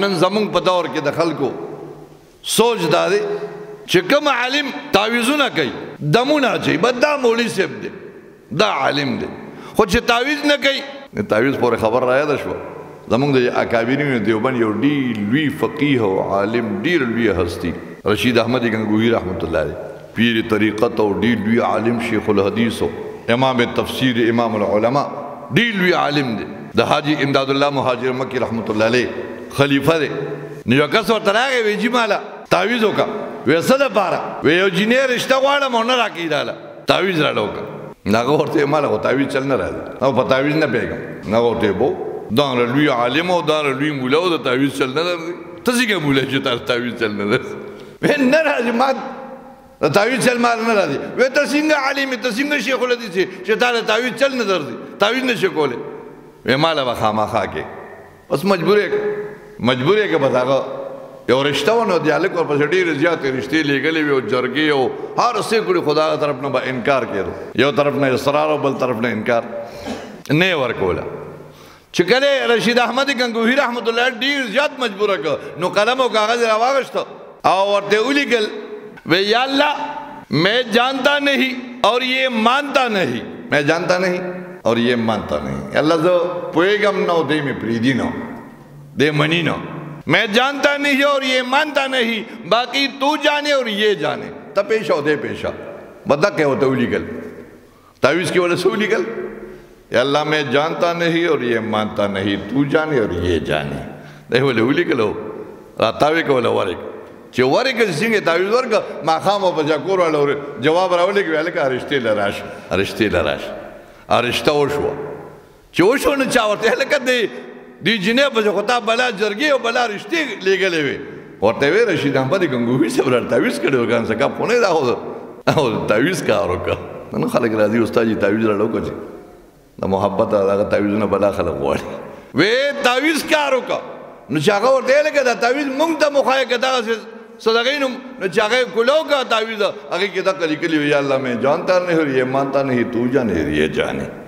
نن زمونږ په دور کې د خلکو سوچ دا دی چې کوم عالم تعویذونه کوي، دمونه اچوي، بس دا مولوي صاحب دی، دا عالم دی، خو چې تعویذ نه کوي، تعویذ پورې خبر رایاده شوه. زمونږ د اکابرینو دیوبند یو ډېر لوی فقیه او عالم، ډېر لوی هستی، رشید احمد ګنګوهي رحمت الله علیه، پیر طریقت او ډېر لوی عالم، شیخ الحدیث او امام تفسیر، امام العلماء، ډېر لوی عالم دی. د حاجي امداد الله مهاجر مکي رحمت الله علیه خلیفه دی. نو یو کس ورته راغی، وی جي ماله تعویذ وکړه. وی څه دپاره؟ وی یو جینۍ رشته غواړم او نه راکوي، راله تعویذ راله وکړه. هغه ورته ویل ماله خو تعویذ چل نه راځي، او په تعویذ نه پوهېږم. هغه ورته ویل بو دا لوی عالم او دا لوی مولا او د تعویذ چل نه درځي، ته څنګه مولا چې تا تعویذ چل نه درځي؟ وی نه راځي، ما د تعویذ چل مال نه راځي. وی ته څنګه عالم یې، ته څنګه شیخ الحدیث یې چې تا د تعویذ چل نه درځي، تعویذ نه شي کولی؟ وی ماله به خامخا کې. بس مجبور یې، مجبور یې که بس هغه یو رشته وه، نو د هلک ورپسې ډېرې زیاتې رشتې لېږلې وې او جرګې او هر څه یې کړي، خو د هغه طرف نه به انکار کېدو، یو طرف نه اصرار او بل طرف نه انکار، نه یې ورکوله. چې کله رشید احمد ګنګوهي رحمت الله ډېر زیات مجبوره کړ، نو قلم او کاغذ یې راواغېسته او ورته یې ولیکل، وی یا الله میں جانتا نہیں اور یہ مانتا نہیں، میں جانتا نہیں اور یہ مانتا نہیں، اللہ زه پوهېږم نه او دی مې پرېږدي نه، دی مني نه، میں جانتا نہیں اور یہ مانتا نہیں، باقی تو جانے اور یہ جانے، ته پېښه او دی پېښه. بس دقه یې ورته ولیکل، تعویذ کې ورته څه ولیکل؟ یا الله میں جانتا نہیں اور یہ مانتا نہیں، تو جانے اور یہ جانے. دی ولې ولیکلو، راتاوې کوله ورک، چې ورک څنګه تعویذ ورکړه، ماښام په ځا کور والا جواب راولېږي، ویل هلکه رشتې له راشه، رشتې له راشه. رشته وشوه، چې وشوه نو چا ورته هلکه دې جینۍ پسې خو تا بلا جرګې او بلا رشتې لېږلې وې. ورته ویې رشید احمد ګنګوهي صاحب راته تعویذ کړی و، که نه څه کم خو نه دی، خو تعویذ کار وکړه. نن خلک راځي استاد یې تعویذ راله وکړه، چې د محبت دغه تعویذونه بلا خلک غواړي. وی تعویذ کار وکړه، نو چې هغه ورته ویل که دا تعویذ مونږ ته مو ښایه که دغسې صدقې نوم، نو چې هغه یې کولاو کړه تعویذ، هغې کې دقه لیکلي وي، یا الله مې جانتا نہیں اور یہ مانتا نہیں، تو جانے اور یہ جانے.